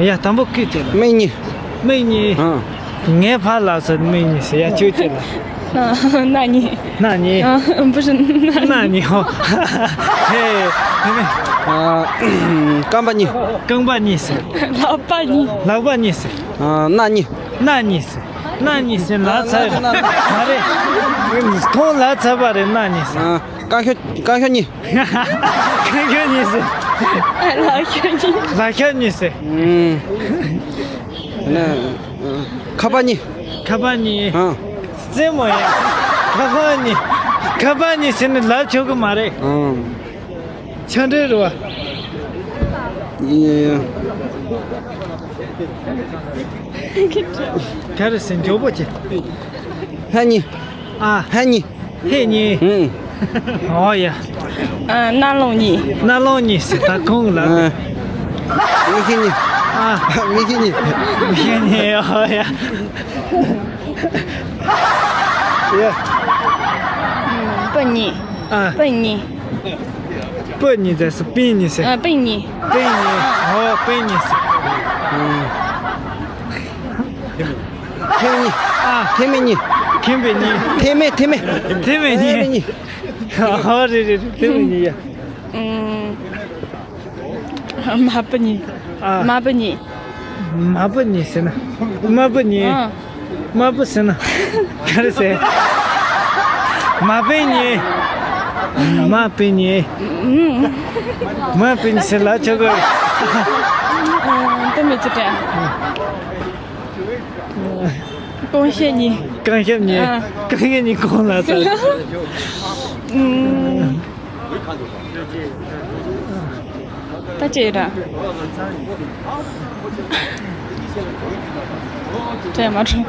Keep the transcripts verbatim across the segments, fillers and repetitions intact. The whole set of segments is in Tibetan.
ཡ། དང་པོ་ཁྱོད་ཅིག་ལ། སྨན་གཉིས། སྨན་གཉིས། ཨང་། ངའི་ཕ་ལ་སོ་སྨན་གཉིས་ཟེར། ཡ། ཁྱོད་ཅིག་ལ། སྣ་གཉིས། སྣ་གཉིས། ཨང་། བུ་ཧྲི་སྣ་གཉིས། སྣ་གཉིས། ཧོ། ཧེ། ཧེ་མེ། ཨ། རྐང་པ་གཉིས། རྐང་པ་གཉིས་ཟེར། ལག་པ་གཉིས། ལག་པ་གཉིས་ཟེར། ཨ། སྣ་གཉིས། སྣ་གཉིས་ཟེར། སྣ་གཉིས་ཟེར། ལ་ཚ་ཡོད་མ་རེད། ཁོང་ལ་ཚ་བ་རེད། སྣ་གཉིས་ཟེར། ཨ། རྐང་ཤོ། རྐང་ཤོ་གཉིས། རྐང་ཤོ་གཉིས་ཟེར། ལག་ཤོ་གཉིས། ལག་ཤོ་གཉིས་ཟེར། ཨུམ། ན། ཁ་པར་གཉིས། ཁ་པར་གཉིས། ཨ། རྩེད་མོ་ཡ། ཁ་པར་གཉིས། ཁ་པར་གཉིས་ཟེར་ནས་ལབ་ཆོག་གི་མ་རེད། ཨང་། ཆ་འདྲེ་རེད་བ། ཡ། ག་རེ་ཟེར། མགྱོགས་པོ་བྱེད། ཧ་གཉིས། ཨ། ཧ་གཉིས། ཧེ་གཉིས། ཨུམ། ཨོ་ཡ། ཨ། རྣ་ལོང་གཉིས། རྣ་ལོང་གཉིས་ཟེར། ད་ཁོང་ལ། ཨ། མིག་ཤེལ་གཉིས། ཨ། མིག་ཤེལ་གཉིས། མིག་ཤེལ་གཉིས། ཨོ་ཡ། ཡ། ཨུམ། སྤུ་གཉིས། ཨ། སྤུ་གཉིས། སྤུ་གཉིས་ཟེར། སྤུན་གཉིས་ཟེར། ཨ། སྤུན་གཉིས། སྤུན་གཉིས། ཨོ། སྤུན་གཉིས་ཟེར། ཨུམ། ཐེ་མེ་གཉིས། ཨ། ཐེ་མེ་གཉིས། ཐེ་མེ་གཉིས། ཐེ་མེ། ཐེ་མེ། ཐེ་མེ་གཉིས། ཐེ་མེ་གཉིས། ཨ། རེད་རེད་རེད། ཐེ་མེ་གཉིས་ཡ། ཨུམ། མ་བུ་གཉིས། ཨ། མ་བུ་གཉིས། མ་བུ་གཉིས་ཟེར་ན། མ་བུ་གཉིས། ཨ། མ་བུ་ཟེར་ན། ག་རེ་ཟེར། མ་བུ་གཉིས། མ་བུ་གཉིས། ཨུམ། མ་བུ་གཉིས་ཟེར་ལབ་ཆོག་གི། ཨ། དེ་མི་ཅི་དྲན། རྐང་ཤོ་གཉིས། རྐང་ཤོ་གཉིས། ཨ། རྐང་ཤོ་གཉིས་གང་ལ་ཚ། ཨུམ། ད་ཅི་ར། དྲན་མ་བྱུང་།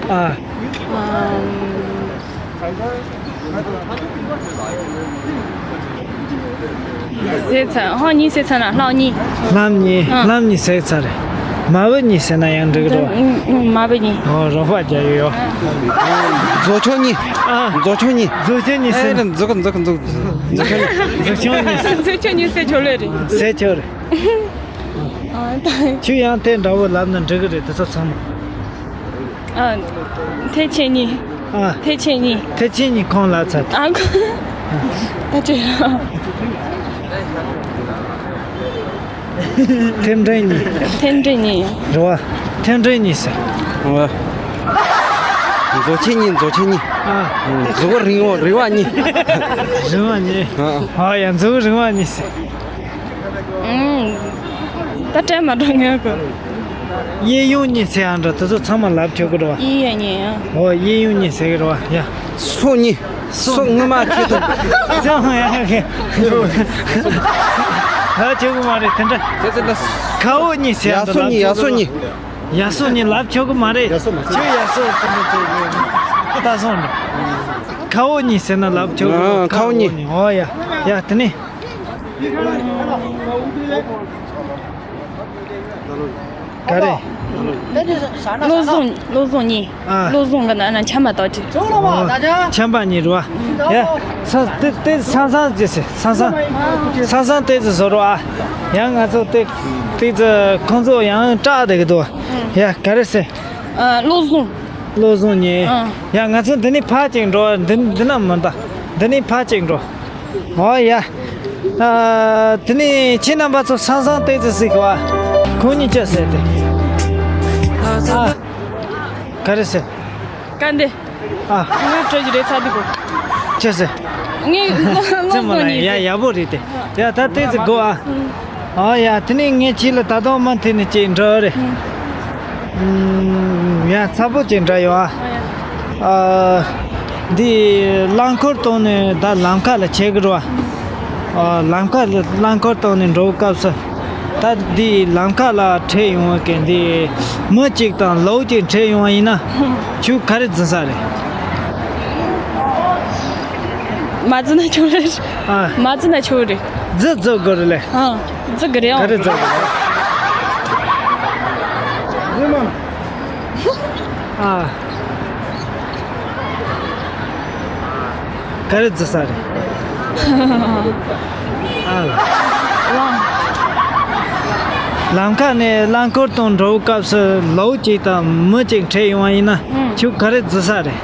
ཨ། ཨམ། ཟེར་ཚར། ཧོ་གཉིས་ཟེར་ཚར་ན་ལྷག་གཉིས། ལྷམ་གཉིས། ཨ། ལྷམ་གཉིས་ཟེར་ཚར་རེད། མ་བུ་གཉིས་ཟེར་ན་ཡང་འགྲིག་གི་རེད། ཨུ། ཨུ། མ་བུ་གཉིས། ཨོ། རོགས་པ་རྒྱག་ཡོད་ཡོད། མཛོ་ཆུང་གཉིས། ཨ། མཛོ་ཆུང་གཉིས། མཛོ་ཆུང་གཉིས་ཟེར། ཨེ། མཛོ་ཆུང་། མཛོ་ཆུང་། མཛོ་ཆུང་གཉིས། མཛོ་ཆུང་གཉིས་ཟེར། མཛོ་ཆུང་གཉིས་ཟེར་ཆོག་ལེ་རེད། ཟེར་ཆོག་རེད། ཨ། ད། ཁྱོད་ཡང་དེ་འདྲ་བོ་ལབ་ན་འགྲིག་གི་རེད། དེ་ཚོ་ཚང་མ། ཨ། ཐེ་ཆེ་གཉིས། ཨ། ཐེ་ཆེ་གཉིས། ཐེ་ཆེ་གཉིས་གང་ལ་ཚ། ཨ། ཁོ། ད་ཅི་ར། ཐེམ་ཀྲེན་གཉིས། ཐེམ་ཀྲེན་གཉིས། རེད་བ། ཐེམ་ཀྲེན་གཉིས་ཟེར། ཨ། མཛོ་ཆེ་གཉིས། མཛོ་ཆེ་གཉིས། ཨ། མཛོ་གུ་རིང་བ། རིང་བ་གཉིས། རིང་བ་གཉིས། ཨ། ཨ་ཡ། མཛོ་གུ་རིང་བ་གཉིས་ཟེར། ཨུམ། ད་དྲན་མ་འགྲོ་ངས་གོ། གཡས་གཡོན་གཉིས་ཟེར་ཡང་འདྲ། དེ་ཚོ་ཚང་མ་ལབ་ཆོག་གི་རེད་བ། གཡས་གཡོན་གཉིས། ཨོ། གཡས་གཡོན་གཉིས་ཟེར་གི་རེད་བ། ཡ། སོ་གཉིས། སོ་སྔོན་མ་ཁྱེད་དང་། ཅང་ཡ་གི། ལབ་ཆོག་གི་མ་རེད་དེ་འདྲ། དེ་དེ་འདྲ། ཁ་འོག་གཉིས་ཟེར་ཡང་འདྲ། ཡ་སོ་གཉིས། ཡ་སོ་གཉིས། ཡ་སོ་གཉིས་ལབ་ཆོག་གི་མ་རེད། ཡ་སོ་མ་ཟེར། ཁྱོད་ཡ་སོ་དེ་འདྲ་བྱེད་གི། ད་སོང་འདྲ། ཁ་འོག་གཉིས་ཟེར་ན་ལབ་ཆོག་གི། ཨ། ཁ་འོག་གཉིས། ཨོ་ཡ། ཡ། དེ་ནས། ག་རེ། བློ་བཟང་། བློ་བཟང་གཉིས། ཨ། བློ་བཟང་གི་ནང་ན་ཆམ་པ་དག་ཅིག། ཨོ། ཆམ་པ་གཉིས་རེད་བ། ཡ། ས་དེ་དེ་སང་སང་ཅི་ཟེར། སང་སང་། སང་སང་དེ་ཚོ་བཟོ་རོགས་ཨ། ཡང་ང་ཚོ་དེ་དེ་ཚོ་ཁོང་ཚོ་ཡང་སྐྲག་བསྡད་ཀྱི་འདུག། ཡ། ག་རེ་ཟེར། ཨ། བློ་བཟང་། བློ་བཟང་གཉིས། ཨ། ཡ། ང་ཚོ་འདི་ནས་ཕར་ཅིག་འགྲོ། འདི་འདི་ན་མི་འདུག། འདི་ནས་ཕར་ཅིག་འགྲོ། ཨོ་ཡ། ཨ། དེ་ནས་ཁྱེད་རྣམ་པ་ཚོ་སང་སང་ཏོག་ཙམ་གཟིགས་གོ། ཁོང་གཉིས་ཅི་ཟེར་ཏེ། ཨ། ག་རེ་ཟེར། ག་འདི། ཨ། ང་བྲོས་ཀྱི་རེད་ཚ་འདི་གོ། ཅི་ཟེར། ངའི་བློ་བློ་ཙེ་མོ་ལ་བཟང་ཡ་གཉིས་ཡག་པོ་རེད་དེ། ཡ། ད་ཏོག་ཙམ་གོ་ཨ། ཨོ་ཡ། དེ་ནས་ངས་ཁྱེད་ལ་ད་དུང་མུ་མཐུད་ནས་ཅིག་འདྲི་རེད། ཨུམ། ཡ། ཚ་པོ་ཅིག་འདྲི་ཡོད་ཨ། ཨ། འདི་རླངས་འཁོར་བཏང་ནས་ད་ལམ་ཁ་ལ་ཆས་ཀྱི་རེད་བ། ཨ། ལམ་ཁ་ལ་རླངས་འཁོར་བཏང་ནས་འགྲོ་སྐབས་སུ། ད་འདི་ལམ་ཁ་ལ་འཕྲད་ཡོང་བའི་གི་འདི་མི་གཅིག་དང་ལོ་གཅིག་འཕྲད་ཡོང་བ་ཡིན་ན། ཁྱོད་ག་རེ་འཛིན་ས་རེད། མ་འཛིན་ན་ཆོག་རེད། ཨ། མ་འཛིན་ན་ཆོག་རེད། འཛིན་འཛིན་དགོས་རེད་ལེ། ཨ། འཛིན་དགོས་རེད་ཨང་། ག་རེ་འཛིན་དགོས་རེད། ཨ། ག་རེ་འཛིན་ས་རེད། ཨ་ལ། ལང་། ལམ་ཁ་ནས་རླངས་འཁོར་དང་འགྲོ་བའི་སྐབས་སུ་ལོ་གཅིག་དང་མི་གཅིག་འཕྲད་ཡོང་བ་ཡིན་ན། ཨང་། ཁྱོད་ག་རེ་བརྫི་ས་རེད།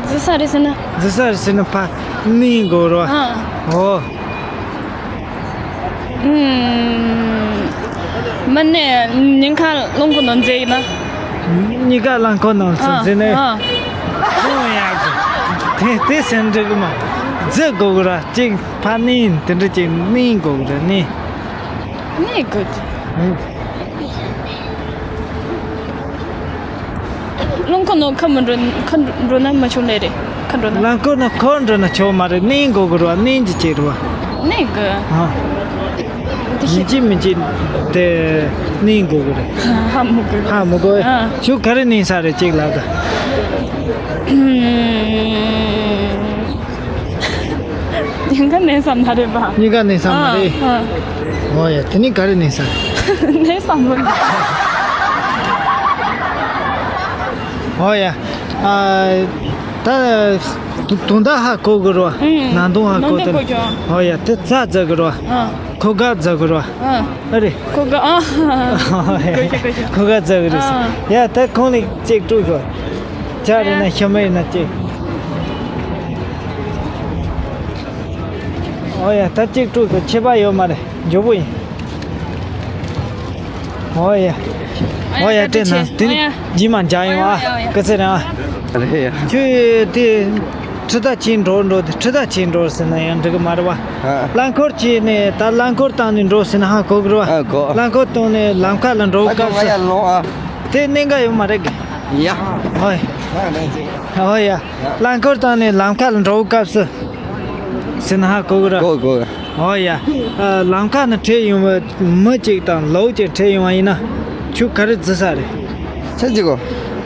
བརྫི་ས་རེད་ཟེར་ན། བརྫི་ས་རེད་ཟེར་ན་ཕ་ནི་གོ་རོ། ཨང་། ཨོ། ཨུམ། མི་ནས་ཉིན་ཁ་རླངས་འཁོར་ནང་འཛེགས་ཡིན་ན། གཉིས་ཀ་རླངས་འཁོར་ནང་ཚུད་ཟིན་ནས། ཨ། ཨ། ཁྱོད་ཡག་གི། དེ་དེ་སེམས་འགྲིག་གི་མ། བརྫི་དགོས་གི་ར་གཅིག་ཕ་ནི་དེ་འདྲ་གཅིག་ནི་དགོས་གི་ར་ནི། ནི་དགོས། ཨུ། རླངས་འཁོར་ནང་ཁ་མི་འགྲོ། ཁ་འགྲོ་ན་མ་ཆོག་ལེ་རེད། ཁ་འགྲོ་ན། རླངས་འཁོར་ནང་ཁོ་འགྲོ་ན་ཆོག་མ་རེད། ནི་དགོས་གི་ར་ནི་འཇི་ཅེ་ར་བ། ནི་དགོས། ཨ། དེ་ཡིན་གཅིག་མིན་གཅིག་དེ་ནི་དགོས་གི་རེད། ཧ་མི་གོ། ཧ་མི་གོ། ཨ། ཁྱོད་ག་རེ་ནི་ས་རེད་གཅིག་ལབ་ད། ཉིན་ག་ནས་བསམ་མ་རེད་པ། ཉིན་ག་ནས་བསམ་མ་རེད། ཨ། ཨ། ཨོ་ཡ། དེ་ནི་ག་རེ་ནས་བསམ། ནས་བསམ་མ་རེད། ཨོ་ཡ། ཨ། ད་དུ་དུང་ད་ཧ་གོ་གི་རོ། ཨུམ། ནང་དུང་ཧ་གོ་ནང་དུ་དེ། གོ་ཀྱང་། ཨོ་ཡ། དེ་རྩ་རྩ་གི་རོ། ཨ། ཁོ་ག་རྩ་གི་རོ། ཨ། ཨ་རེད། ཁོ་ག་ཨ། གོ་ཤེས་གོ་ཤེས། ཁོ་ག་རྩ་གི་རེད། ཨ། ཡ། ད་ཁོང་ལ་གཅིག་སྤྲོད་ཤོག་ཇ་རེད་ན་ཤ་མེད་ན་གཅིག་ཨོ་ཡ། ད་གཅིག་སྤྲོད་ཤོག་ཁྱད་པར་ཡོད་མ་རེད། མགྱོགས་པོ་ཡིན། ཨོ་ཡ། ཨོ་ཡ། ཨོ་ཡ། སྤྲད་ན་དེ་ཨོ་ཡ། རྗེས་མ་མཇལ་ཡོང་ཨ། ཨོ་ཡ། ཨོ་ཡ། སྐུ་ཚེ་རིང་ཨ། རེད་ཡ། ཁྱོད་དེ། ཁྲི་ད་ཆེན་འགྲོ་འགྲོ་དེ། ཁྲི་ད་ཆེན་འགྲོ་ཟེར་ན་ཡང་འགྲིག་གི་མ་རེད་བ། ཨ། རླངས་འཁོར་གྱིས་ནས་ད་རླངས་འཁོར་བཏང་ནས་འགྲོ་ཟེར་ན་ཧ་གོ་གི་རེད་བ། ཨ། གོ། རླངས་འཁོར་བཏང་ནས་ལམ་ཁ་ལ་འགྲོ་ད་སྐབས་སུ། ཡར་ལོང་ཨ། དེ་གནད་འགག་ཡོད་མ་རེད་གི། ཡ། ཧོ་ཡ། ཧོ་ཡ། རླངས་འཁོར་བཏང་ནས་ལམ་ཁ་ལ་འགྲོ་སྐབས་སུ། ཟེར་ན་ཧ་གོ་གི་རེད། གོ་གོ། ཨོ་ཡ། ཨ། ལམ་ཁ་ནས་འཕྲད་ཡོང་བའི་མི་གཅིག་དང་ལོ་གཅིག་འཕྲད་ཡོང་བ་ཡིན་ན། ཁྱོད་ག་རེ་བརྫི་ས་རེད། ཆི་ཟིག་གོ།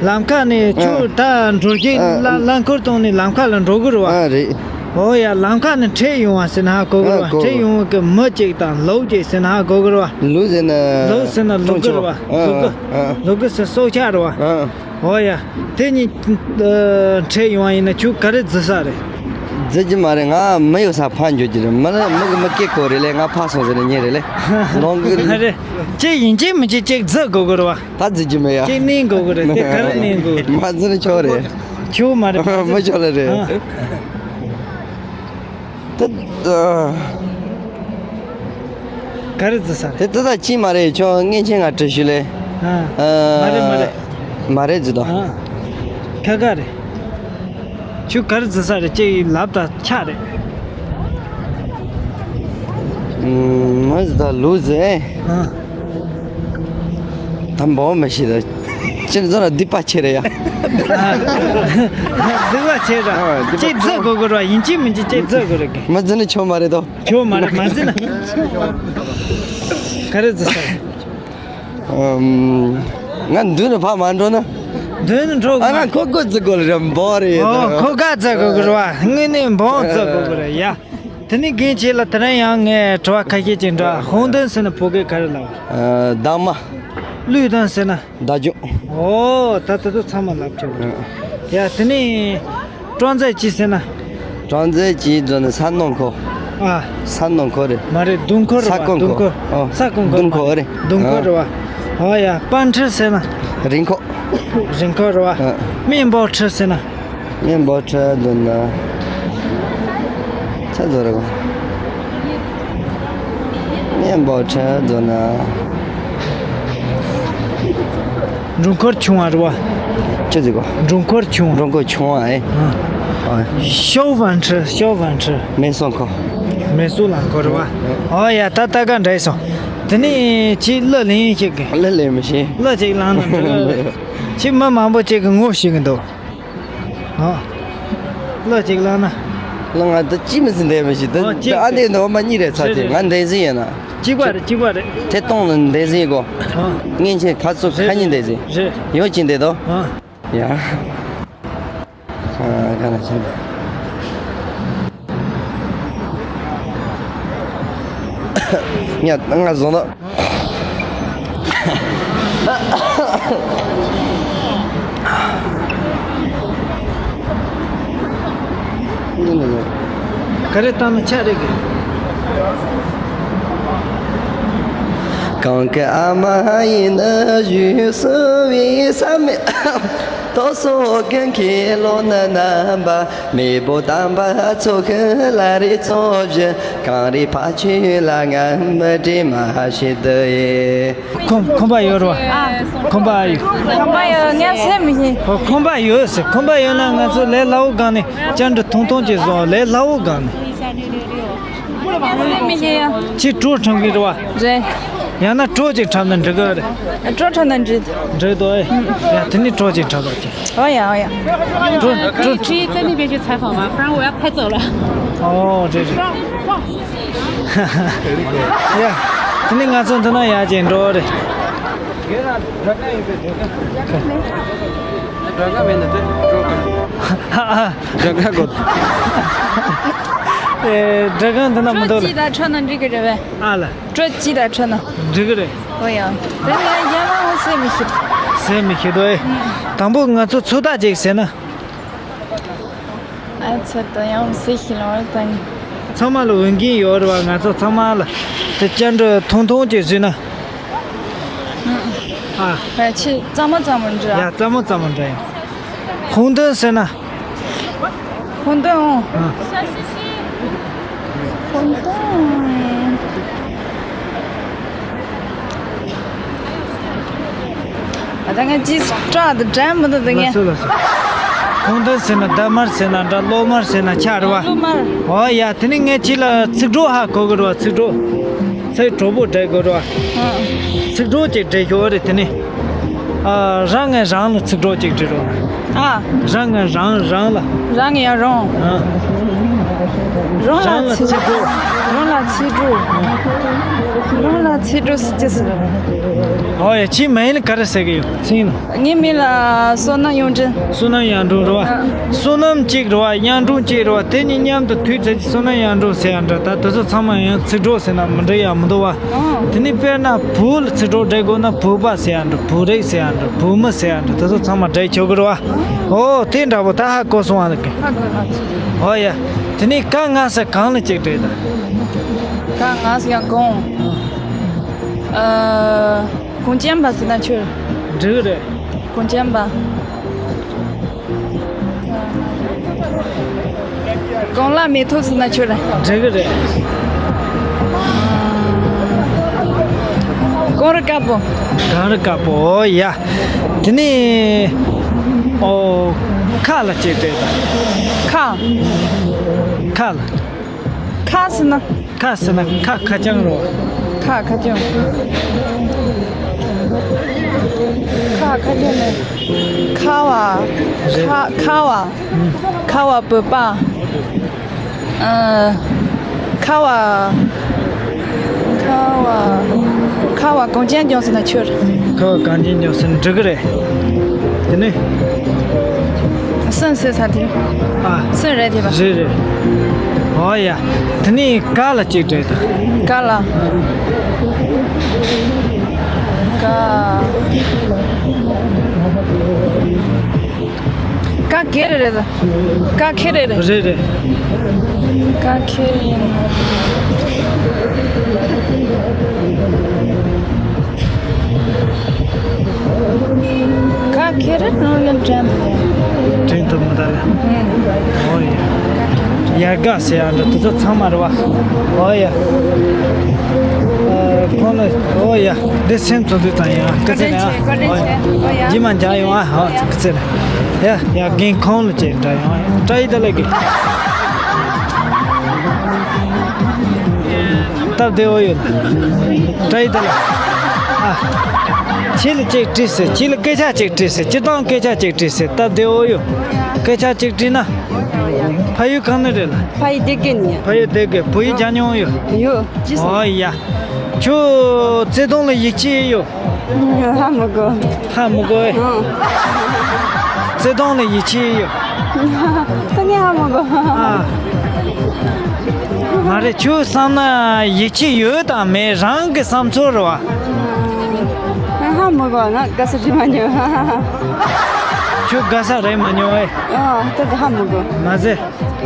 ལམ་ཁ་ནས་ཁྱོད་ཨ། ད་འགྲོ་རྒྱུ་ཨ། ལ་རླངས་འཁོར་བཏང་ནས་ལམ་ཁ་ལ་འགྲོ་གི་རེད་བ། ཨ་རེད། ཨོ་ཡ། ལམ་ཁ་ནས་འཕྲད་ཡོང་བ་ཟེར་ན་ཧ་གོ་གི་རེད་བ། ཨ་གོ། འཕྲད་ཡོང་བའི་མི་གཅིག་དང་ལོ་གཅིག་ཟེར་ན་ཧ་གོ་གི་རེད་བ། ལུག་ཟེར་ན། ལུག་ཟེར་ན་ལུག་གི་རེད་བ། ཨ་ལུག་གི། ཨ། ལུག་གི་ཟེར་སྲོག་ཆགས་རེད་བ། ཨ། ཨོ་ཡ། དེ་གཉིས་ཨ་འཕྲད་ཡོང་བ་ཡིན་ན་ཁྱོད་ག་རེ་བརྫི་ས་རེད། བརྫི་རྒྱུ་མ་རེད། ང་མི་ཡོད་ས་ཕར་འགྱོ་རྒྱུ་རེད། མི་ལ་མི་གི་མི་སྐད་གོ་རེད་ལེ། ང་ཕར་སོང་ཟེར་ནས་ཉན་རེད་ལེ། ལོང་གི། ཨ་རེད། ཅིག་ཡིན་གཅིག་མིན་གཅིག་ཅིག་བརྫི་དགོས་གི་རེད་བ། ད་བརྫི་རྒྱུ་མེད་ཡ། ཅིག་ནི་དགོས་གི་རེད། དེ་ག་རེ་ནི་དགོས་གི་རེད། མ་བརྫི་ན་ཆོག་རེད། ཁྱོད་མ་རེད། མི་ཆོག་ལེ་རེད། ཨ། དེ། ཨ། ག་རེ་བརྫི་ས་རེད། དེ་ད་ཅི་མ་རེད། ཁྱོད་མངལ་ཆེན་ང་དྲི་ཞུ་ལེ། ཨ། ཨ། མ་རེད་མ་རེད། མ་རེད་བརྫི་དོ། ཨ། ཁ་ཁ་རེད། ཁྱོད་ག་རེ་བརྫི་ས་རེད། ཅིག་ལབ་ད་ཆ་རེད། ཨུམ། མ་བརྫི་ད་ལུག་བརྫི། ཨ། དམ་པོ་མི་ཤེས་ད། ཅི་ཟེར་ན་སྡིག་པ་ཆེ་རེད་ཡ། སྡིག་པ་ཆེ་ར། ཨ། སྡིག་པ་ཅིག་བརྫི་དགོས་དགོས་ར། ཡིན་གཅིག་མིན་གཅིག་ཅིག་བརྫི་དགོས་རེད་གི། མ་བརྫི་ན་ཆོག་མ་རེད་དོ། ཆོག་མ་རེད། མ་བརྫི་ན། ག་རེ་བརྫི་ས། ཨམ། ང་མདུན་ནས་ཕར་མ་འགྲོ་ན། མདུན་ནས་འགྲོ་དགོས། ཨ། ང་ཁོ་ཁོ་བརྫི་དགོས་རེད། འབོ་རེད། ཨོ། ཁོ་ག་བརྫི་དགོས་གི་རེད་བ། དངོས་གནས་འབོ་བརྫི་དགོས་གི་རེད་ཡ། དེ་ནས་རྒན་ཁྱེད་ལ་དེ་རིང་ཡང་ངས་དྲི་བ་ཁ་ཤས་ཅིག་འདྲི། ཧོང་ཏུན་ཟེར་ན་བོད་སྐད་ག་རེ་ལབ། ཨ། འདབ་མ། བློས་གཏོང་ཟེར་ན། བདག་སྐྱོང་། ཨོ། ད་ད་དུང་ཚང་མ་ལབ་ཆོག་གི་རེད། ཡ། དེ་ནས་སྲོང་བཙན་སྐྱིད་ཟེར་ན། སྲོང་བཙན་སྐྱིད་ཟེར་ན་ས་ནོར་འཁོར། ཨ། ས་ནོར་འཁོར་རེད། མ་རེད། ལྡུམ་འཁོར་རེད་བ། ལྡུམ་འཁོར། ལྡུམ་འཁོར། ཨོ། ས་ཀོང་འཁོར། ལྡུམ་འཁོར་རེད། ལྡུམ་འཁོར་རེད་བ། ཨོ་ཡ། པན་ཁྲི་ཟེར་ན། རིན་འཁོར། རིན་འཁོར་རེད་བ། ཨ། སྨན་པོ་ཁྲི་ཟེར་ན། སྨན་པོ་ཁྲི་ཟེར་ན། ཆ་ཚང་རེད་བ། སྨན་པོ་ཁྲི་ཟེར་ན། འགྲུལ་འཁོར་ཆུང་བ་རེད་བ། ཅི་ཟེར་གོ། འགྲུལ་འཁོར་ཆུང་བ། འགྲུལ་འཁོར་ཆུང་བ་ཨེ། ཨ། ཨ། ཤའོ་ཝན་ཁྲི། ཤའོ་ཝན་ཁྲི། མེ་སོང་འཁོར། མེ་སོང་ལ་འཁོར་རེད་བ། ཨོ་ཡ། ད་ལྟ་ག་འདྲ་སོང་། དེ་ནས་ཁྱེད་གླུ་ལེན་ཤེས་གི། གླུ་ལེན་མི་ཤེས། གླུ་ཅིག་བླངས་ན་འགྲིག་གི། ཁྱེད་མི་མང་པོ་ཅིག་གི་ངོ་ཤེས་གི་འདུག། ཨ། གླུ་ཅིག་བླངས་ན། གླུ་ང་ད་ཅི་མི་ཟིན་འདས་མི་ཤེས་ད། ཨོ། ཅིག་ཨ་འདི་ནོར་མ་གཉིས་རེད་ཚ། རེད་ཅིག་རེད། ང་འདན་ཟིན་ཡིན་ན། གཅིག་པ་རེད། གཅིག་པ་རེད། ཐད་གཏོང་ལ་འདན་ཟིན་གོ། ཨ། མངལ་ཆེན་ཁ་ཚུགས་ཁ་ཉིན་འདན་ཟིན། རེད། ཡོད་ཅིག་འདན་དོ། ཨ། ཡ། ཨ། ག་ན་ཆེན། ཡ། ང་བཟོ་ན། ག་རེ་བཏང་ན་ཆ་རེད་གི། གང་གི་ཨ་མ་ཡིན་ན་བཞུགས་སུ་བའི་བསམ་མེད། ཏོག་སོ་ཀུན་གྱི་ལོ་ན་རྣམ་པ། མེས་པོ་དམ་པ་ཚོ་ཁི་ལ་རེ་ཚོ་བཞི། གངས་རི་ཕ་ཆོས་ལ་ང་མི་དྲི་མ་ཤེས་དུ་ཡེ། ཁོམ་ཁོམ་པ་ཡོད་རོ། ཁོམ་པ་ཡོད། ཁོམ་པ་ཡོད། ངས་སེམས་མི་ཤེས། ཁོ་ཁོམ་པ་ཡོད་ཟེར། ཁོམ་པ་ཡོད་ན་ང་ཚོ་ལས་སླ་བོ་སྒང་ནས་བཅར་འདྲི་ཐུང་ཐུང་ཅིག་བཟོ། ལས་སླ་བོ་སྒང་ནས། སེམས་མི་ཤེས་ཡ། ཁྱི་གྲོ་འཁྲབ་གི་རེད་བ། རེད། ཡང་ན་གྲོ་ཅིག་འཁྲབ་ན་འགྲིག་གི་རེད། གྲོ་འཁྲབ་ན་འགྲིག་འགྲིག་འདུག་ཨེ། ཡ་དེ་ནི་གྲོ་ཅིག་འཁྲབ་རོགས་གྱིས། 哦呀，哦呀。 གྲོ་གྲོ། 可以去在那边去采访吗？不然我要拍走了。 ཨོ་རེད་རེད། ཡ་དེ་ནི་ང་ཚོ་འདི་ན་ཡར་ཅིག་འགྲོ་རེད། སྒྲ་ག་མེད་ན་དེ་འགྲོ་ག་ཧ་ཧ། སྒྲ་ག་གོ། ཨེ་སྒྲ་ག་འདི་ན་མི་འདུག་ལ། གྲོ་ཅིག་དང་འཁྲབ་ན་འགྲིག་གི་རེད་བས། ཨ་ལ། གྲོ་ཅིག་དང་འཁྲབ་ན། འགྲིག་གི་རེད། ཨོ་ཡ། དེ་ལ་ཡ་མ་འོ་ཟེར་མི་ཤེས། ཟེར་མི་ཤེས་དོ་ཨེ། དང་པོ་ང་ཚོ་ཚོད་ལྟ་ཅིག་ཟེར་ན། ཨ་ཚོད་ལྟ་ཡང་ཟེར་ཤེས་ལོང་རེད་ད། ཚང་མ་ལ་འོས་འགན་ཡོད་རེད་བ། ང་ཚོ་ཚང་མ་ལ་དེ་བཅར་འདྲི་ཐུང་ཐུང་ཅིག་བཟོས་ན། ཨ། ཕལ་ཆེར་གཙང་མ་གཙང་མ་འདྲ། ཡ་གཙང་མ་གཙང་མ་འདྲ་ཡང་། ཧུང་ཏོན་ཟེར་ན། ཧུང་ཏོན། ཨ། ཧུང་ཏོན། ཨ་ད་ངས་ཅིས་སྐྲག་དུ་དྲན་མི་འདུག་དུ་ངས། ལགས་སོ་ལགས་སོ། ཧུང་ཏོན་ཟེར་ན་རྡ་དམར་ཟེར་ན་འདྲ། གློག་དམར་ཟེར་ན་ཆགས་རེད་བ། གློག་དམར། ཨོ་ཡ་དེ་ནི་ངས་ཅི་ལ་ཚིག་གྲོགས་ཧ་གོ་གི་རེད་བ། ཚིག་གྲོགས། ཚིག་གྲོགས་པོ་འབྲི་དགོས་རེད་བ། ཨ། ཚིག་གྲོགས་ཅིག་འབྲི་ཤོག་རེད་དེ་ནི། ཨ། རང་ངས་རང་ལ་ཚིག་གྲོགས་ཅིག་འབྲི་རོགས། ཨ། རང་ངས་རང་རང་ལ། རང་ངས་ཡང་རང་། ཨ། རང་ལ་རང་ལ་ཚིག་ཚིག་གྲོགས། རང་ལ་ཚིག་གྲོགས། རང་ལ་ཚིག་གྲོགས་སུ་ཅི་ཟེར། ཨོ་ཡ་ཁྱིའི་མིང་ལ་ག་རེ་ཟེར་གི་ཡོད་ཚིག་ནང་། ངའི་མིང་ལ་བསོད་ནམས་གཡུང་དྲུང་། བསོད་ནམས་གཡུང་དྲུང་རེད་བ། ཨ། བསོད་ནམས་གཅིག་རེད་བ། གཡུང་དྲུང་གཅིག་རེད་བ། དེ་གཉིས་མཉམ་དུ་མཐུད་ཚེ་བསོད་ནམས་གཡུང་དྲུང་ཟེར་ཡ་འདྲ། ད་དེ་ཚོ་ཚང་མ་ཡང་ཚིག་གྲོགས་ཟེར་ན་མི་འགྲིག་ཡ་མི་འདུག་བ། ཨོ། དེ་ནས་དཔེར་ན་བུ་ལ་ཚིག་གྲོགས་འབྲི་དགོས་ན་བུ་པ་ཟེར་ཡ་འདྲ། བུ་རིགས་ཟེར་ཡ་འདྲ། བུ་མོ་ཟེར་ཡ་འདྲ། དེ་ཚོ་ཚང་མ་འབྲི་ཆོག་གི་རེད་བ། ཨོ་དེ་འདྲ་པོ་ད་ཧ་གོ་སོང་བ་ལ་གི། ཧ་གོ་ཧ་གོ། ཨོ་ཡ། དེ་ནས་ཀ་ང་ས་གང་ལ་གཅིག་འབྲི་ད། ཀ་ང་ས་ཡང་གོང་། ཨ། གངས་ཅན་པ་ཟེར་ན་ཆོག་འགྲིག་རེད། གངས་ཅན་པ། གངས་ལ་མེ་ཏོག་ཟེར་ན་ཆོག་རེད། འགྲིག་གི་རེད། གངས་རི་དཀར་པོ། གངས་རི་དཀར་པོ། ཨོ་ཡ། དེ་ནས་ཨོ་ཁ་ལ་གཅིག་སྤྲད་དང་། ཁ། ཁ་ལ། ཁ་ཟེར་ན། ཁ་ཟེར་ན་ཁ་ཁ་རྐྱང་རོ། ཁ་ཁ་རྐྱང་། ཁ་ཁ་རྐྱང་ནི། ཁ་བ། རེད། ཁ་ཁ་བ། ཨུམ། ཁ་བ་བོད་པ། ཨ། ཁ་བ། ཁ་བ། ཁ་བ་གངས་ཅན་ལྗོངས་ཟེར་ན་ཆོག་ཁ་བ་གངས་ཅན་ལྗོངས་ཟེར་ན་འགྲིག་གི་རེད། དེ་ནས། སུན་ཟེར་ས་དེ། ཨ། སུན་རེད་དེ་པ། རེད་རེད། ཨོ་ཡ། དེ་ནས་ཀ་ལ་གཅིག་སྤྲད་དང་། ཀ་ལ། ཀ། ཀ་གེ་རེ་རེད། ཀ་ཁེ་རེ་རེད། རེད་རེད། ཀ་ཁེ་རེ་ཡིན། ཀ་ཁེ་རེ་ནོར་ཡང་དྲན་ཐུབ་ཡ། དྲན་ཐུབ་མི་འདུག་ལ། ཨུམ། ཨོ་ཡ། ཀ་ཁེ་རེ། ཡར་ག་ཟེར་ཡ་འདྲ་དེ་ཚོ་ཚང་མ་རེད་བ། ཨོ་ཡ། ཨ། ཁོང་ལ་ཨོ་ཡ། འདི་སེམས་ཚོ་འདི་ཙམ་ཡིན་ཨ། སྐུ་ཚེ་ནས་ཨ། བཀའ་དྲིན་ཆེ། བཀའ་དྲིན་ཆེ། ཨོ་ཡ། ཨོ་ཡ། རྗེས་མ་མཇལ་ཡོང་ཨ། ཨོ་སྐུ་ཚེ་ནས། ཡ་ཡ། རྒན་ཁོང་ལ་ཅིག་འདྲ་ཡོང་ཨ། བཀྲ་ཤིས་བདེ་ལེགས་གི། སྟབས་བདེ་བོ་ཡོད། བཀྲ་ཤིས་བདེ་ལེགས། ཨ། ཁྱེད་ལ་ཅིག་དྲིས་ཟེར། ཁྱེད་ལ་སྐད་ཆ་ཅིག་དྲིས་ཟེར། སྤྱིར་བཏང་སྐད་ཆ་ཅིག་དྲིས་ཟེར། སྟབས་བདེ་བོ་ཡོད། སྐད་ཆ་ཅིག་དྲིས་ན། ཕ་ཡུལ་གང་ནས་རེད་ལ། ཕ་ཡུལ་སྡེ་དགེ་ནས། ཕ་ཡུལ་སྡེ་དགེ། བོད་ཡིག་སྦྱང་མྱོང་ཡོད། ཡོད། ཅི་ཟེར། ཨོ་ཡ། ཁྱོད་བརྩེ་དུང་ལ་ཡིད་ཆེས་ཡོད། ཧ་མི་གོ། ཧ་མི་གོ་ཨེ། ཨང་། བརྩེ་དུང་ལ་ཡིད་ཆེས་ཡོད། ད་ངས་ཧ་མི་གོ། ཨ། མ་རེད། ཁྱོད་བསམ་ན་ཡིད་ཆེས་ཡོད་དང་མེད་རང་གི་བསམ་ཚུལ་རེད་བ། ཧ་མི་གོ། ང་དགའ་བསུ་བྱེད་མ་མྱོང་། ཁྱོད་དགའ་ས་རེད་མ་མྱོང་ཨེ། ཨ་ད་དགའ་ཧ་མི་གོ། མ་ཟད།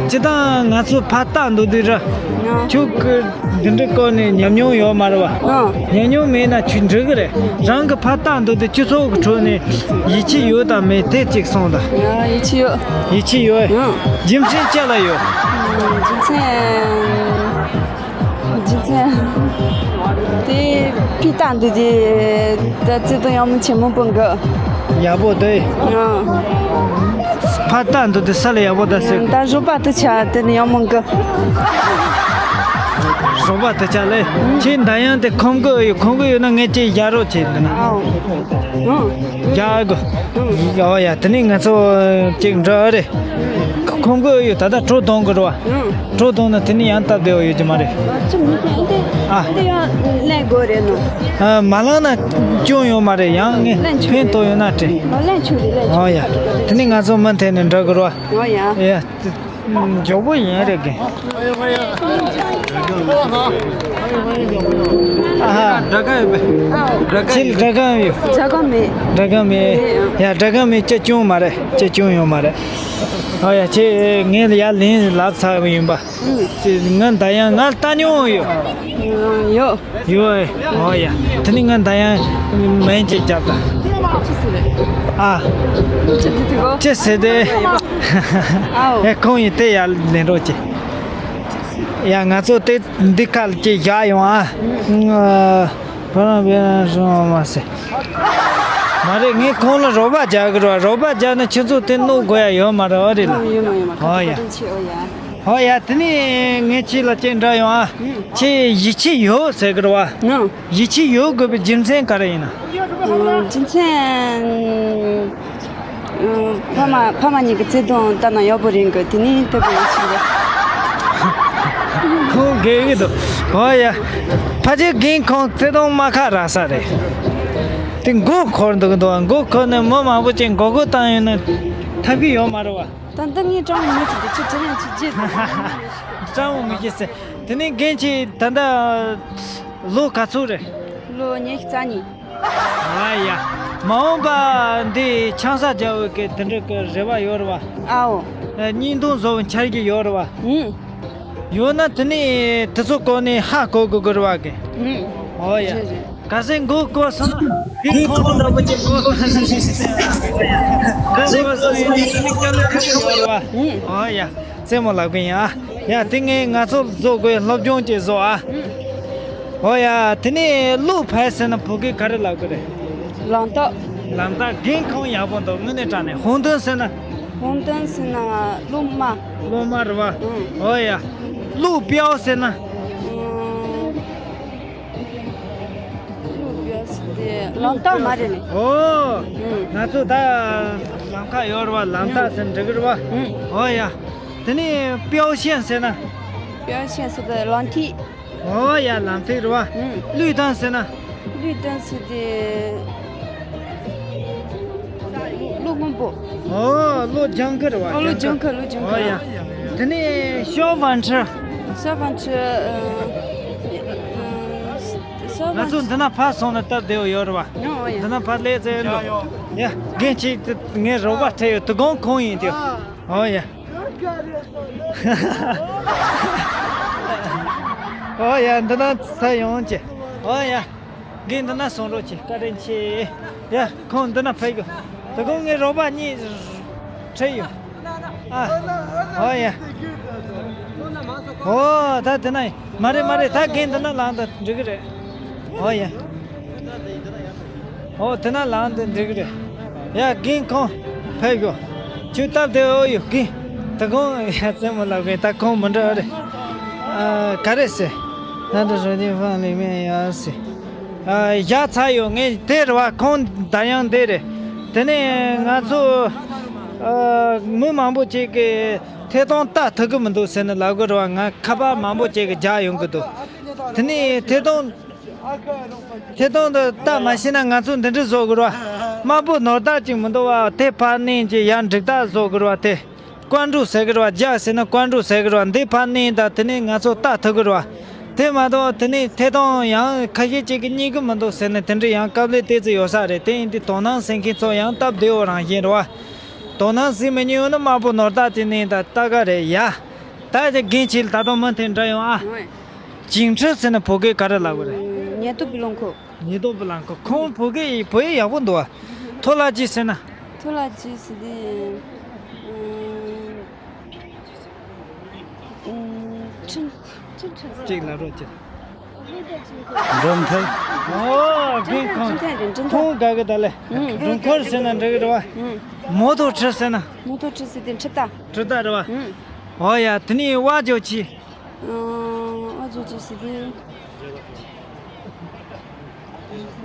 སྤྱིར་བཏང་ང་ཚོ་ཕར་ལྟ་འདུག་དུས་ར། ཨ་ཁྱོད་ཀྱི་འདི་འདྲའི་སྐོར་ནས་ཉམས་མྱོང་ཡོད་མ་རེད་བ། ཨ་ཉམས་མྱོང་མེད་ན་ཁྱོད་འགྲིག་གི་རེད། རང་གི་ཕར་ལྟ་འདུག་དུས་སྤྱི་ཚོགས་ཀྱི་ཁྲོད་ནས་ཡིད་ཆེས་ཡོད་དང་མེད་དེ་གཅིག་གསུངས་དང་། ཡིད་ཆེས་ཡོད། ཡིད་ཆེས་ཡོད་ཨེ། ཨ་རྒྱུ་མཚན་ཅི་ལ་ཡོད། རྒྱུ་མཚན། རྒྱུ་མཚན། དེ་ཕི་ཏང་འདི་དེ་ད་བརྩེ་དུང་ཡག་མོ་ཆེན་མོ་སྤུངས་གི། ཡག་པོ་དེ། ཨང་། ཕར་ལྟ་འདི་དེ་ས་ལ་ཡག་པོ་ད་ཟེར། ད་རོགས་པ་དེ་ཆ་དེ་ནི་ཡག་མོ་གི། རོགས་པ་དེ་ཆ་ལེ། ཁྱེད་འདར་དབྱངས་དེ་ཁོམ་གི་ཡོད། ཁོམ་གི་ཡོད་ན་ངས་ཅིག་རྒྱག་རོགས་བྱེད་འདི་ན། ཨང་། ཨང་། རྒྱག་གི། ཨང་། ཡ་ཡ་དེ་ནི་ང་ཚོ་ཅིག་འདྲ་རེད། ཁོམ་གི་ཡོད། ད་ལྟ་བྲོ་གཏོང་གི་རེད་བ། ཨང་། བྲོ་གཏོང་ན་དེ་ནི་ཡང་སྟབས་བདེ་བ་ཡོད་ཀྱི་མ་རེད། ཅི་མི་ཤེས་འདི། ཨ། འདི་ཡང་ལེན་དགོས་རེད་ནོ། ཨ། མ་ལེན་ན་སྐྱོན་ཡོད་མ་རེད། ཡང་ངས་ལེན་ཆོག་ཕན་རེད། ཐོགས་ཡོད་ན་དྲན། ཨ་ལེན་ཆོག་རེད། ལེན་ཆོག་ཨོ་ཡ། དེ་ནི་ང་ཚོ་མུ་མཐུད་ནས་འགྲོ་དགོས་རེད་བ། ཨོ་ཡ། ཡ། མགྱོགས་པོ་ཡིན་རེད་གི། ཨ་ཧ། སྒྲ་གང་ཡོད་པས། སྒྲ་གང་ཡོད། ཁྱེད་སྒྲ་གང་ཡོད། སྒྲ་གང་མེད། སྒྲ་གང་མེད། ཡ་སྒྲ་གང་མེད། ཅི་སྐྱོན་མ་རེད། ཅི་སྐྱོན་ཡོད་མ་རེད། ཨོ་ཡ། ཁྱེད་ངས་ཡར་ལན་ལབ་ཚར་བ་ཡིན་པ། ཨུ། ཅི་ང་འདར་དབྱངས་ང་ལྟ་མྱོང་ཡོད། ཡོད། ཡོད། ཨོ་ཡ། དེ་ནི་ང་འདར་དབྱངས་མིང་ཅིག་བརྒྱབ་དང་། ཨ། ཅི་ཟེར་དེ། ཨའོ། ཨེ་ཁོང་ཡིན་དེ་ཡར་ལེན་རོགས་གྱིས། ཡ་ང་ཚོ་དེ་འདི་ཁ་ལ་ཅིག་བཞག་ཡོང་ཨ། ཕ་རང་བེ་རང་སོང་མ་ཟེར། མ་རེད། ངས་ཁོང་ལ་རོགས་པ་རྒྱག་གི་རེད་བ། རོགས་པ་རྒྱག་ན་ཁྱེད་ཚོ་དེ་མནོ་དགོས་ཡ་ཡོད་མ་རེད། ཨོ་རེད་ལ། ཡོད་མ་ཡོད་མ། ཨོ་ཡ། བཀའ་དྲིན་ཆེ། ཨོ་ཡ། ཨོ་ཡ། དེ་ནས་ངས་ཁྱེད་ལ་ཅིག་འདྲི་ཡོང་ཨ། ཁྱེད་ཡིད་ཆེས་ཡོད་ཟེར་གི་རེད་བ། ཡིད་ཆེས་ཡོད་དགོས་པའི་རྒྱུ་མཚན་ག་རེ་ཡིན་ན། རྒྱུ་མཚན། ཕ་མ་ཕ་མ་གཉིས་ཀྱི་བརྩེ་དུང་ལྟ་ན་ཡག་པོ་རེད་གི། དེ་ནས་ལྟ་དགོས་ཡིད་ཆེས་ཡོད། ཁོང་དགེ་གི་འདུག་ཨོ་ཡ། ཕ་ཆེ་རྒན་ཁོང་བརྩེ་དུང་མ་ཁ་རག་ས་རེད། དེ་མགོ་འཁོར་འདུག་གི་འདུག་མགོ་འཁོར་ནས་མི་མང་པོ་ཅིག་མགོ་སྐོར་བཏང་ཡོང་ན་ཐབས་ཀྱི་ཡོད་མ་རེད་བ། ད་འདི་ངའི་སྤྲང་བོ་མི་ཞིག་འདུག་ཅི་དྲན་ཅི་བརྗེད་འདུག་སྤྲང་བོ་མི་བརྗེད་ཟེར། དེ་ནས་རྒན་ཁྱེད་ད་ལྟ་ལོ་ག་ཚོད་རེད། ལོ་ཉི་ཤུ་རྩ་གཉིས། ཨ་ཡ། མ་འོངས་པ་འདི་ཆང་ས་རྒྱག་འོས་ཀྱི་དེ་འདྲ་གི་རེ་བ་ཡོད་རེད་བ། ཨའོ། བརྙན་ཐུང་བཟོ་བའི་འཆར་གཞི་ཡོད་རེད་བ། ཨུ། ཡོད་ན་དེ་ནས་དེ་ཚོ་སྐོར་ནས་ཧ་གོ་དགོས་ཀྱི་རེད་བ་གི། ཨུ། ཨོ་ཡ། རེད་རེད། གལ་སྲིད་མགོ་སྐོར་སོང་ན། དེ་ཁོང་ཁོང་འདྲ་པོ་ཅིག་མགོ་སྐོར་སོང་ན། མགོ་སྐོར་སོང་ན་ཡིན་ན་ཅི་ལ་ཁ་ཁ་ཡོད་རེད་བ། ཨུ། ཨོ་ཡ། རྩེད་མོ་ལབ་གི་ཡིན་ཨ། ཡ་དེ་ངས་ང་ཚོ་བཟོ་དགོས་སློབ་སྦྱོང་ཅིག་བཟོ་ཨ། ཨོ་ཡ། དེ་ནས་ལུག་ཕལ་ཟེར་ན་བོད་སྐད་ག་རེ་ལབ་གི་རེད། ལམ་རྟགས། ལམ་རྟགས། རྒན་ཁོང་ཡག་པོ་འདུག་དངོས་གནས་དྲང་གནས། ཧོང་ཏོན་ཟེར་ན། ཧོང་ཏོན་ཟེར་ན་གློག་མ། གློག་མ་རེད་བ། ཨང་། ཨོ་ཡ། ལུག་པིའོ་ཟེར་ན། ཨང་། ལུག་པིའོ་ཟེར་དེ་ལམ་རྟགས་མ་རེད་ནི། ཨོ། ཨང་། ང་ཚོ་ད་ལམ་ཁ་ཡོད་རེད་བ། ལམ་རྟགས་ཟེར་ན་འགྲིག་གི་རེད་བ། ཨང་། ཨོ་ཡ། དེ་ནས་པིའོ་ཤན་ཟེར་ན། པིའོ་ཤན་ཟེར་དེ་ལམ་ཐིག་ཨོ་ཡ། ལམ་ཐིག་རེད་བ། ཨུམ། ལུས་ཐང་ཟེར་ན། ལུས་ཐང་ཟེར་དེ། ལུ་སྔོན་པོ། ཨོ་ལུ་ལྗང་ཁུ་རེད་བ། ཨོ་ལུ་ལྗང་ཁུ། ལུ་ལྗང་ཁུ། ཨོ་ཡ། དེ་ནས་ཤོ་ཝན་ཁྲི། ཤོ་ཝན་ཁྲི། ཨ། ཤོ་ཝན་ཁྲི། ང་ཚོ་འདི་ན་ཕར་སོང་ན་སྟབས་བདེ་བོ་ཡོད་རེད་བ། ཨོ་ཡ། འདི་ན་ཕར་སླེབས་ཚེ་འགྲོ། ཡ་རྒན་ཁྱེད་ངས་རོགས་པ་སྤྲད་ཡོད། དོ་དགོང་ཁོང་ཡིན་དུས། ཨོ་ཡ། ཨོ་ཡ། འདི་ན་ས་ཡོང་ཅི། ཨོ་ཡ། རྒན་འདི་ན་སོང་རོགས་གྱིས། བཀའ་དྲིན་ཆེ། ཡ་ཁོང་འདི་ན་ཕེབས་དགོས། དོ་དགོང་ངས་རོགས་པ་གཉིས་ཁྲིད་ཡོད། ཨ། ཨོ་ཡ། ཨོ་ད་འདི་ན་ཡིན། མ་རེད་མ་རེད། ད་རྒན་འདི་ན་ལངས་དང་འགྲིག་གི་རེད། ཨོ་ཡ། ཨོ་དེ་ན་ལངས་དང་འགྲིག་གི་རེད། ཡ་རྒན་ཁོང་ཕེབས་དགོས། ཁྱོད་སྟབས་བདེ་བོ་ཡོད་གི། དོ་དགོང་ཡ་རྩེད་མོ་ལབ་གི། ད་ཁོང་མི་འགྲོ་རེད། ཨ་ག་རེ་ཟེར། ད་འགྲོ་རོ་དེ་ཕང་ལི་མེ་ཡ་ཟེར། ཨ་བཞག་ཚར་ཡོད། ངས་དེ་རེད་བ། ཁོང་འདར་དབྱངས་དེ་རེད། དེ་ནས་ང་ཚོ་ཨ་མི་མང་པོ་ཅིག་གིས་ཐད་གཏོང་ལྟ་ཐུབ་གི་མི་འདུག་ཟེར་ནས་ལབ་གི་རེད་བ། ང་ཁ་པར་མང་པོ་ཅིག་གིས་རྒྱག་ཡོང་གི་འདུག་དེ་ནས་ཐད་གཏོང་ཐད་གཏོང་དུ་ལྟ་མ་ཤེས་ན་ང་ཚོ་འདི་འདྲ་བཟོ་དགོས་རེད་བ། དམར་པོ་ནོར་རྟགས་ཅིག་མི་འདུག་བ། དེ་ཕར་མནན་གྱི་ཡར་འགྲིག་རྟགས་བཟོ་དགོས་རེད་བ། དེ་ཀོན་ཀྲོལ་ཟེར་གི་རེད་བ། རྒྱག་ཟེར་ན་ཀོན་ཀྲོལ་ཟེར་གི་རེད་བ། འདི་ཕར་མནན་དང་དེ་ནས་ང་ཚོ་ལྟ་ཐུབ་གི་རེད་བ། དེ་མ་གཏོགས་དེ་ནས་ཐད་གཏོང་ཡང་ཁ་ཤས་ཅིག་གིས་རྙེད་གི་མི་འདུག་ཟེར་ནས་དེ་འདྲ་ཡང་དཀའ་ལས་ཏོག་ཙམ་ཡོད་ས་རེད། དེ་ཡིན་དུས་དོ་སྣང་བྱེད་མཁན་ཚོ་ཡང་སྟབས་བདེ་བོ་རང་བཞིན་རེད་བ། དོ་སྣང་གཟིགས་མི་ཉན་ཡོད་ན་དམར་པོ་ནོར་བདག་དེ་ནས་ད་ལྟ་ག་རེད་ཡ། ད་དེ་རྒན་ཁྱེད་ད་དུང་མུ་མཐུད་འདྲ་ཡོང་ཨ། ཨོ། བྱིངས་ཁྲི་ཟེར་ན་བོད་སྐད་ག་རེ་ལབ་དགོས་རེད། ཉེན་རྟོག་པའི་རླངས་འཁོར། ཉེན་རྟོག་པའི་རླངས་འཁོར། ཁོང་བོད་སྐད་ཡིག་བོད་ཡིག་ཡག་པོ་འདུག་ཨ། ཐོ་ལ་ཅི་ཟེར་ན། ཐོ་ལ་ཅི་ཟེར་དེ། ཨུམ། ཁྲིམས་ཁྲིམས་ཁྲིམས། གཅིག་ལ་རོགས་གྱིས། མགྲོན་ཁང་། ཨོ་རྒན་ཁོང་། ཁྲིམས་ཁྲིམས་ཁྲིམས། ཁོང་དགའ་གི་ད་ལེ། ཨུམ། མགྲོན་ཁང་ཟེར་ན་འགྲིག་གི་རེད་བ། ཨུམ། མོ་ཐོ་ཁྲི་ཟེར་ན། མོ་ཐོ་ཁྲི་ཟེར་དེ་ཁྲི་རྟ། ཁྲི་རྟ་རེད་བ། ཨུམ། ཨོ་ཡ་དེ་ནས་བ་ཇོ་ཆི། ཨོ་ཇོ་ཆི་ཟེར་དེ།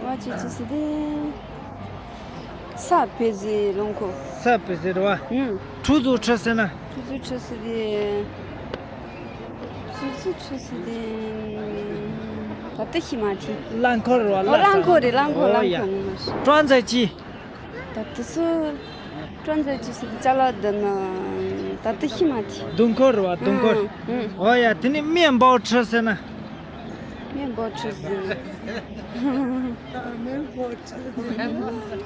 བ་ཇོ་ཆི་ཟེར་དེ། ས་བེ་ཟི་རླངས་འཁོར། ས་བེ་ཟི་རེད་བ། ཨུམ། ཁྲུ་ཟུ་ཁྲི་ཟེར་ན། ཁྲུ་ཟུ་ཁྲི་ཟེར་དེ། ཁྲུ་ཟུ་ཁྲི་ཟེར་དེ། ད་ལྟ་ཤི་མ་ཐི། རླངས་འཁོར་རེད་བ། ཨོ་རླངས་འཁོར་རེད། རླངས་འཁོར། ཨོ་རླངས་ཡ། འཁོར་ངོ་མ་ཤི། ཀྲོན་ཛེ་ཅི། ད་དེ་སུ། ཀྲོན་ཛེ་ཅི་ཟེར་དེ་ཅ་ལག་འདི་ན། ད་ལྟ་ཤི་མ་ཐི། ལྡུམ་འཁོར་རེད་བ། ལྡུམ་འཁོར། ཨུམ། ཨོ་ཡ་དེ་ནས་སྨན་པའོ་ཁྲི་ཟེར་ན། སྨན་པའོ་ཁྲི་ཟེར།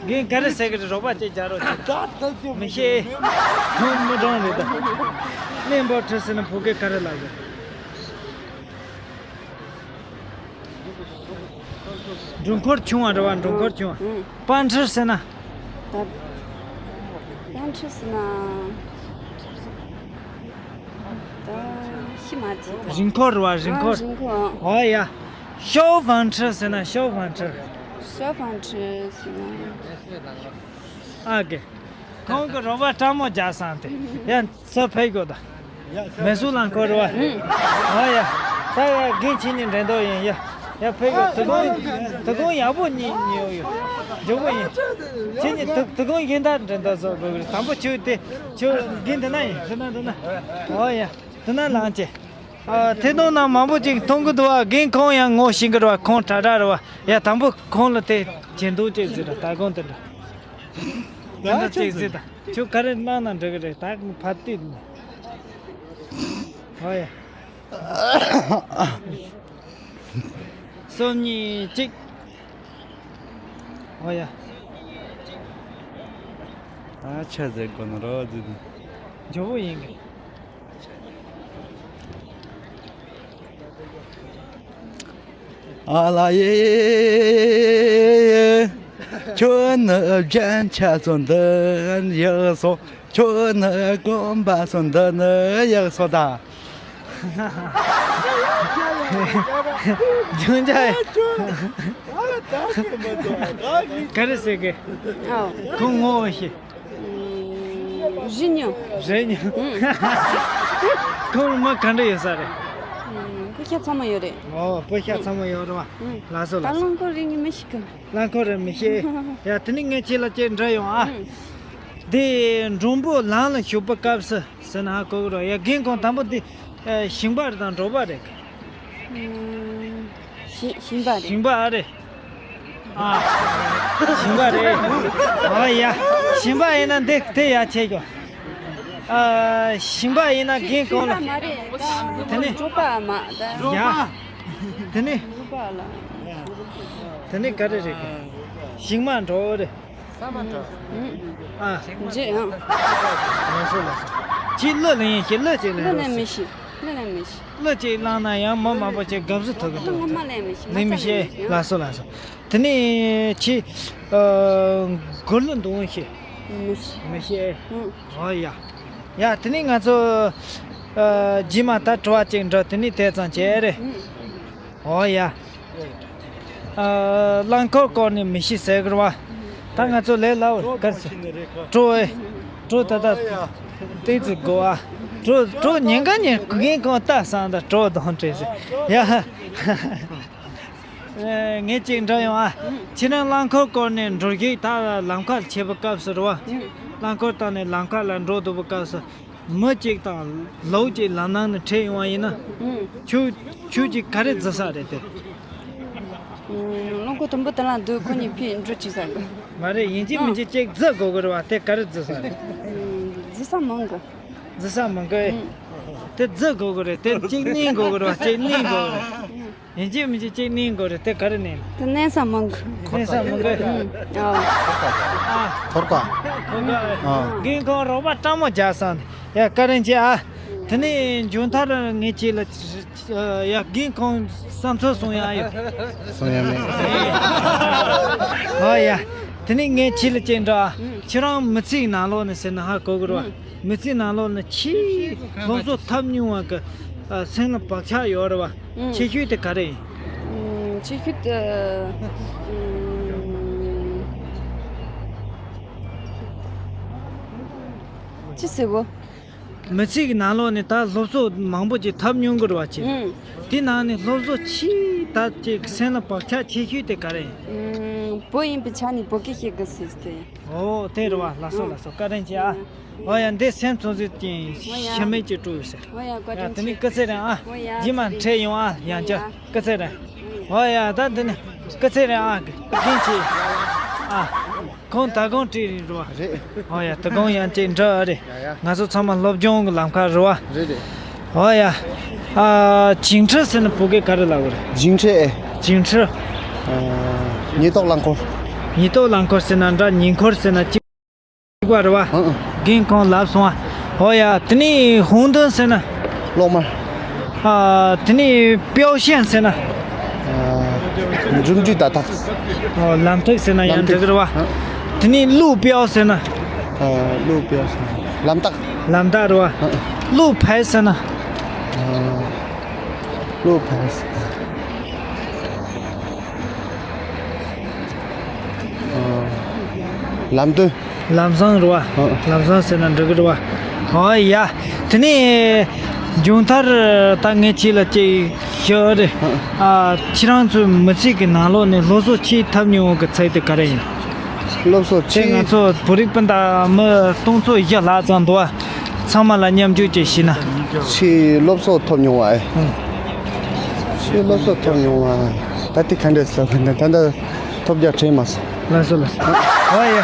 རྒན་ག་རེ་ཟེར་གི་རེད། རོགས་པ་ཅིག་རྒྱག་རོགས་གྱིས། མི་ཤེས། ཁོང་མི་གྲོང་རེད་ད། སྨན་པའོ་ཁྲི་ཟེར་ན་བོད་སྐད་ག་རེ་ལབ་དགོས། འགྲུལ་འཁོར་ཆུང་བ་རེད་བ། འགྲུལ་འཁོར་ཆུང་བ། ཨུམ། པན་ཁྲི་ཟེར་ན། ད། པན་ཁྲི་ཟེར་ན། ད་ཤི་མ་ཐི། རིན་འཁོར་རེད་བ། རིན་འཁོར། ཨ་རིན་འཁོར། ཨོ་ཡ། ཤའོ་ཧྥང་ཁྲི་ཟེར་ན། ཤའོ་ཧྥང་ཁྲི། ཤའོ་ཧྥང་ཁྲི་ཟེར་ན། ཨ་གེ། ཁོང་གི་རོགས་པ་སྤྲང་མོ་རྒྱག་སང་དེ་ཡ་ཚུར་ཕེབས་དགོས་ད། མེ་སུ་རླངས་འཁོར་རེད་བ། ཨུམ། ཨོ་ཡ། ད་ཡ་རྒན་ཁྱེད་གཉིས་འགྲན་ཐོག་ཡིན་ཡ། ཡ་ཕེབས་དགོས། དོ་དགོང་དོ་དགོང་ཡག་པོ་གཉིས་གཉིས་ཡོད་ཡོད། མགྱོགས་པོ་ཡིན། ཁྱེད་གཉིས་དོ་དོ་དགོང་གཞན་དག་འགྲན་ཐག་བཟོ་དགོས་གི་རེད། དང་པོ་ཁྱོད་དེ་ཁྱོད་རྒན་དེ་ན་ཡིན། དེ་ན་དེ་ན། ཨོ་ཡ། དེ་ན་ལངས་ཀྱི། ཨ་ཐད་གཏོང་ནང་མང་པོ་ཅིག་མཐོང་གི་འདུག་བ། རྒན་ཁོང་ཡང་ངོ་ཤེས་གི་རེད་བ། ཁོང་དྲ་གྲགས་རེད་བ། ཡ་དང་པོ་ཁོང་ལ་དེ་ཇེ་མཐོང་ཅིག་ཟེར་ར། ད་དགོང་དེ་འདྲ། དེ་འདྲ་ཅིག་ཟེར་ད། ཁྱོད་ག་རེ་གནང་ན་འགྲིག་གི་རེད། ད་ཕར་བལྟས། ཨོ་ཡ། སོ་གཉིས་གཅིག་ཨོ་ཡ། ད་ཆ་ཟེར་དགོས་ན་རོ་ཟེར་དུས། མགྱོགས་པོ་ཡིན་གི། ཨ་ལ་ཡེ། ཁྱོད་ནི་རྒྱན་ཆ་ཚོ་འདི་ཡག་སོ། ཁྱོད་ནི་གོམ་པ་སོ་འདི་ནི་ཡག་སོ་ད། ཇུང་ཇ། ག་རེ་ཟེར་གི། ཨོ། ཁོང་ངོ་བོ་ཤེས། རི་ཉོ། རི་ཉོ། ཁོང་མི་ག་འདྲ་ཡོད་ས་རེད། ཨུམ། སྤུ་ཤ་ཚང་མ་ཡོད་རེད། ཨོ། སྤུ་ཤ་ཚང་མ་ཡོད་རེད་བ། ཨུམ། ལགས་སོ་ད་ལགས་སོ། རླངས་འཁོར་རི་ཉོ་མི་ཤེས་གི། རླངས་འཁོར་རི་མི་ཤེས། ཡ་དེ་ནི་ངས་ཁྱེད་ལ་ཅིག་འདྲི་ཡོང་ཨ། ཨུམ། འདི་མགྲོན་པོ་ལམ་ལ་ཞུགས་པའི་སྐབས་སུ་ཟེར་ན་ཧ་གོ་གི་རེད། ཡ་རྒན་ཁོང་དང་པོ་འདི་ཞིང་པ་རེད་དང་འབྲོག་པ་རེད་གི། ཨུམ། ཞིང་ཞིང་པ་རེད། ཞིང་པ་རེད། ཨ། ཞིང་པ་རེད། ཨ་ཡ། ཞིང་པ་ཡིན་ན་འདི་དེ་ཡ་ཆེ་གོ། ཨ། ཞིང་པ་ཡིན་ན་རྒན་གོང་ལ། ཞིང་པ་མ་རེད། དེ་ནི། འབྲོག་པ་མ་ད། ཡ། དེ་ནི། འབྲོག་པ་ལ། དེ་ནི་ག་རེ་རེད་གི། ཞིང་མ་འགྲོ་རེད། ས་མ་འགྲོ། ཨ། ཇེ་ཡང་། ལགས་སོ་ལགས་སོ། ཁྱེད་གླུ་ལེན་ཤེས། གླུ་ཅིག་ལེན་རོགས། གླུ་ལེན་མི་ཤེས། གླུ་ལེན་མི་ཤེས། གླུ་ཅིག་བླངས་ན་ཡང་མི་མང་པོ་ཅིག་དགའ་བསུ་ཐོབ་གི་འདུག་ངོ་མ་ལེན་མི་ཤེས། ལེན་མི་ཤེས། ལགས་སོ་ལགས་སོ། དེ་ནས་ཁྱེད། ཨ། མགུར་གླུ་འདོན་ཤེས། མི་ཤེས། མི་ཤེས། ཨོ་ཡ། ཡ་དེ་ནས་ང་ཚོ། ཨ། རྗེས་མ་ད་དྲི་བ་ཅིག་འདྲི། དེ་ནས་དེ་ཙམ་བྱས་རེད། ཨོ་ཡ། ཨ། རླངས་འཁོར་སྐོར་ནས་མི་ཤེས་ཟེར་གི་རེད་བ། ད་ང་ཚོ་ལས་སླ་བོ་ག་རེ་ཟེར། གྲོ་ཨེ། གྲོ་ད་ལྟ་ཏོག་ཙམ་དགོས་ཨ། གྲོ་གྲོ་ཉིན་གང་ཉིན་རྒན་ཁོང་ལྟ་སང་ད་གྲོ་གདོང་དྲན་ཟེར་ཡ། ངས་ཅིག་འདྲི་ཡོང་ཨ། ཁྱེད་རང་རླངས་འཁོར་སྐོར་ནས་འགྲོ་རྒྱུག་ད་ལམ་ཁར་ཆས་པའི་སྐབས་སུ་རེད་བ། རླངས་འཁོར་བཏང་ནས་ལམ་ཁ་ལ་འགྲོ་འདུག་པའི་སྐབས་སུ། མི་གཅིག་དང་ལོ་གཅིག་ལམ་ནང་ནས་འཕྲད་ཡོང་བ་ཡིན་ན། ཨུམ། ཁྱོད་ཁྱོད་ཀྱིས་ག་རེ་བརྫི་ས་རེད་དེ། ཨུམ། རླངས་འཁོར་དུམ་བུ་དེ་ལ་འདུག་ཁོ་གཉིས་ཕྱིར་འགྲོ་བཅུག་ས་རེད། མ་རེད། ཡིན་གཅིག་མིན་གཅིག་ཅིག་བརྫི་དགོས་ཀྱི་རེད་བ། དེ་ག་རེ་བརྫི་ས་རེད། ཨུམ། བརྫི་ས་མང་གི། བརྫི་ས་མང་གི། ཨུམ། དེ་བརྫི་དགོས་ཀྱི་རེད། དེ་གཅིག་མནན་དགོས་ཀྱི་རེད་བ། གཅིག་མནན་དགོས་ཀྱི་རེད། ཨུམ། ཡིན་གཅིག་མིན་གཅིག་གཅིག་གནོན་དགོས་རེད། དེ་ག་རེ་གནོན། དེ་གནོན་ས་མང་གི། གནོན་ས་མང་གི། ཨ། ཐོར་ཀ། ཨ། ཐོར་ཀ། ཨ། རྒན་ཁོང་རོགས་པ་སྤྲང་མོ་རྒྱག་སོང་། ཡ། བཀའ་དྲིན་ཆེ་ཨ། དེ་ནས་མཇུག་མཐར་ངས་ཁྱེད་ལ། ཡ། རྒན་ཁོང་བསམ་ཚུལ་གསུང་ཡག་ཡོད། གསུང་ཡག་མེད། ཨོ་ཡ། དེ་ནས་ངས་ཁྱེད་ལ་ཅིག་འདྲི་ཨ། ཁྱེད་རང་མི་ཚེའི་ནང་ལོགས་ནས་ཟེར་ན་ཧ་གོ་གི་རེད་བ། མི་ཚེའི་ནང་ལོགས་ན་ཆེས་སློབ་གསོ་ཐོབ་མྱོང་བ་གི། ཨ། སེམས་ལ་བག་ཆགས་ཡོད་རེད་བ། ཨང་། ཆེ་ཤོས་དེ་ག་རེ་ཡིན། ཨང་། ཆེ་ཤོས་དེ། ཨང་། ཅི་ཟེར་གོ། མི་ཚེ་གི་ནང་ལོགས་ནས་ད་སློབ་གསོ་མང་པོ་ཅིག་ཐོབ་མྱོང་གི་རེད་བ་ཅིག། ཨང་། དེ་ནང་ནས་སློབ་གསོ་ཆེས་ད་ཅིག་སེམས་ལ་བག་ཆགས་ཆེ་ཤོས་དེ་ག་རེ་ཡིན། ཨང་། བོད་ཡིན་པའི་ཆ་ནས་བོད་སྐད་ཤེས་གི་ཟེར་ཏེ། ཨོ། དེ་རེད་བ། ལགས་སོ། ཨང་། ལགས་སོ། བཀའ་དྲིན་ཆེ་ཨ། ཨང་། ཨོ་ཡ། འདི་སེམས་ཚོར་ཟིག་ཅིག་ཨོ་ཡ། ཤ་མེད་ཅིག་སྤྲོ་ཡོད་ཟེར། ཨོ་ཡ། བཀའ་ཡ། དྲིན་དེ་ནི་ཆེ། སྐུ་ཚེ་རིང་ཨ། ཨོ་ཡ། རྗེས་མ་འཕྲད་ཡོང་ཨ། ཡང་བསྐྱར་ཨོ་ཡ། སྐུ་ཚེ་རིང་། ཨོ་ཡ། ད་འདི་ནི་སྐུ་ཚེ་རིང་ཨ། རྒན་ཆེ་ཨ། ཁོང་ད་གོང་བྲིས་རིང་རོ། རེད། ཨོ་ཡ། ད་གོང་ཡང་ཅིག་འདྲི་ཨ་རེད། ཡ་ཡ། ང་ཚོ་ཚང་མ་སློབ་སྦྱོང་གི་ལམ་ཁ་རེད་བ། རེད་རེད། ཨོ་ཡ། ཨ། བྱིངས་ཁྲི་ཟེར་ན་བོད་སྐད་ག་རེ་ལབ་དགོས་རེད། བྱིངས་ཁྲི་ཨེ། བྱིངས་ཁྲི། ཨ། ཉེན་རྟོག་རླངས་འཁོར། ཉེན་རྟོག་རླངས་འཁོར་ཟེར་ན་འདྲ། ཉེན་འཁོར་ཟེར་ན་གཅིག་པ་རེད་བ། ཨང་ཨང་། རྒན་ཁོང་ལབ་སོང་ཨ། ཨོ་ཡ། དེ་ནས་ཧུང་ཏུང་ཟེར་ན། གློག་དམར། ཨ། དེ་ནས་པའོ་ཤན་ཟེར་ན། ཨ། འགྲིམ་འགྲུལ་བརྡ་རྟགས། ཨོ། ལམ་ཐིག་ཟེར་ན་ཡང་ལམ་ཐིག་འགྲིག་གི་རེད་བ། ཨ། དེ་ནས་ལུའུ་པའོ་ཟེར་ན། ཨ། ལུའུ་པའོ་ཟེར་ན་ལམ་རྟགས། ལམ་རྟགས་རེད་བ། ཨ། ལུའུ་ཕའེ་ཟེར་ན། ཨ། ལུའུ་ཕའེ་ཟེར་ན། ཨ། ལམ་སྟོན། ལམ་བཟང་རེད་བ། ཨ། ལམ་བཟང་ཟེར་ན་འགྲིག་གི་རེད་བ། ཨོ་ཡ། དེ་ནས་མཇུག་མཐར་ད་ངས་ཁྱེད་ལ་ཅིག་ཞུ་རེད། ཨ། ཁྱེད་རང་ཚོའི་མི་ཚེ་གི་ནང་ལོགས་ནས་སློབ་གསོ་ཆེས་ཐོབ་མྱོང་བའི་ཚིག་དེ་ག་རེ་ཡིན། སློབ་གསོ་ཆེས། དེ་ང་ཚོ་བོད་རིགས་སྤུན་ཟླ་མི་སྟོང་ཚོ་བཞི་ལྷག་ཙམ་འདུག་བ། ཚང་མ་ལ་མཉམ་སྤྱོད་ཅིག་བྱས་ན། ཆེས་སློབ་གསོ་ཐོབ་མྱོང་བ་ཨེ། ཨང་། ཆེས་སློབ་གསོ་ཐོབ་མྱོང་བ། ད་དེ་ག་འདྲ་ཟེར་བ་ན་ད་ལྟ་ཐོབ་རྒྱ་དྲན་མ་སོང་། ལགས་སོ། ལགས་སོ། ཨོ་ཡ།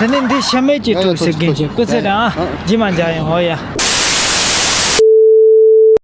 དེ་ནས་འདི་ཤ་མེད་ཀྱི་ཡ་ཡ། གྲུབ་ཟེར་མཁན་ཅིག། སྐུ་ཚེ་རིང་ཨ། ཡ་ཡ། རྗེས་མ་མཇལ་ཡོང་། ཨོ་ཡ།